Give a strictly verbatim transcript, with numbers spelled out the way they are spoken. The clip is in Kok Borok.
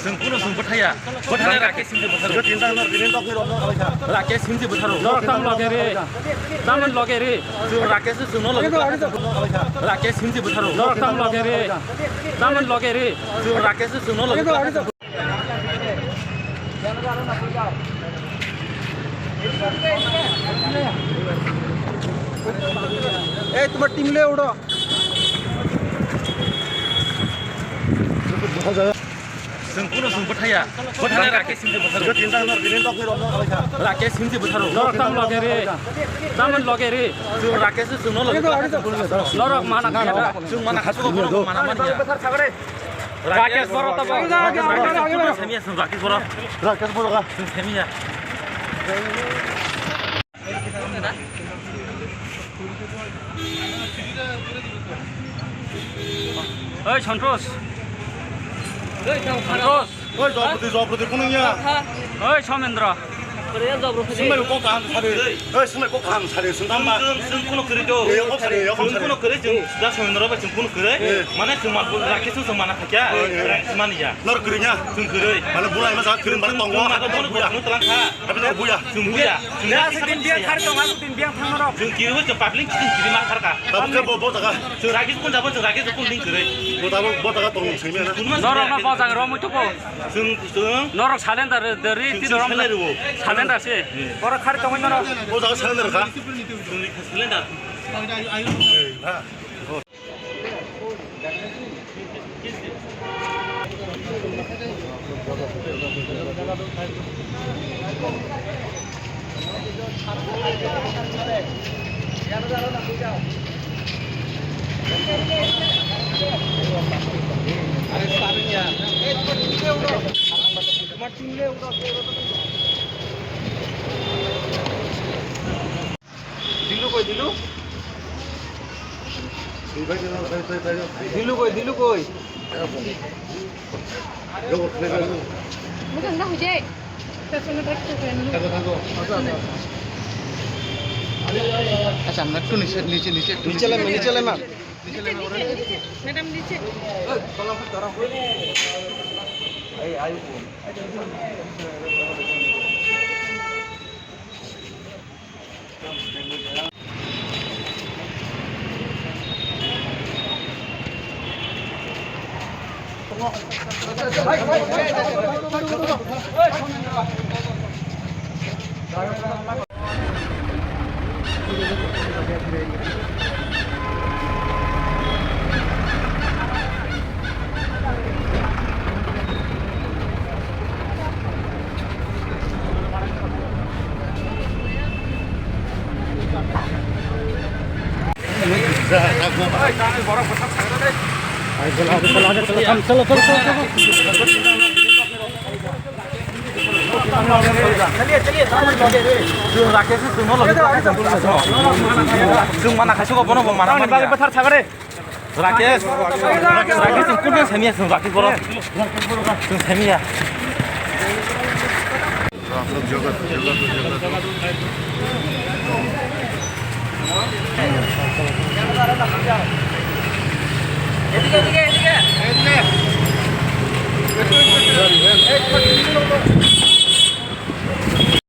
Chwng kuno chwng bwthaya. Bwthani Rakesh Singh bwtharo. Rakesh Singh bwtharo. Norok tamo loge re. Tamo loge re. Rakesh chwngno loge. Rakesh Singh bwtharo. Norok tamo loge re. Tamo loge re. Rakesh chwngno loge. এই তোমার টিম লে উঠো। Chwng kuno chwng bwthaya. Bwthani Rakesh Singh bwtharo. Rakesh Singh bwtharo. Norok tamo loge re. Tamo loge re. Rakesh chwngno loge. Norok mana khe da. Chwng mana khasu ko mana manya. Rakesh Boro tamo. Rakesh Boro. Rakesh Boro. Rakesh Boro. Oi Santosh. Santosh. Oi Jopati, Jopati kuno ya. Oi Somendra. Sumai ko kaham sari. Oi sumai ko kaham sari. Sundam ma. Sung kuno kiri do. Yo ko sari, yo ko sari. Sung kuno kiri sung. Da Somendra ba sung kuno kiri. Mane sung ma Rakesh sung mana kha kya. Mani ya. Nor kiri nya. Sung kiri. Mane bulai ma sa kiri ma tongo. Sung ma ko bono buya. Sung telang kha. Abi nor buya. Sung buya. Sung ya, buya. Sung din biang thar tong, aku din biang thang norok. Sung kiri bo sung public sung kiri ma thar ka. Tabuk ke bo, bo taka. Sung Rakesh kun jabo sung Rakesh kun din kiri. Bo tabuk bo taka tong sing na. Norok no bo jang ro muitu ko. Sung sung. Norok salendar dari ti norok. Salendar si. Borok khari tongwi norok. Bo taka salendar ka. Sung salendar. Dilu koi, Dilu? Dilu koi, Dilu koi? Bukan dah, Hujai. Acha, na tu niche, niche, niche, tu niche. Niche le, niche le ma. Niche, niche, niche. Madam, niche. Rakesh, chwng mana khaisok bono bo mana manya. Rakesh, Rakesh, chwng kun samiya chwng Rakesh boro. Chwng samiya.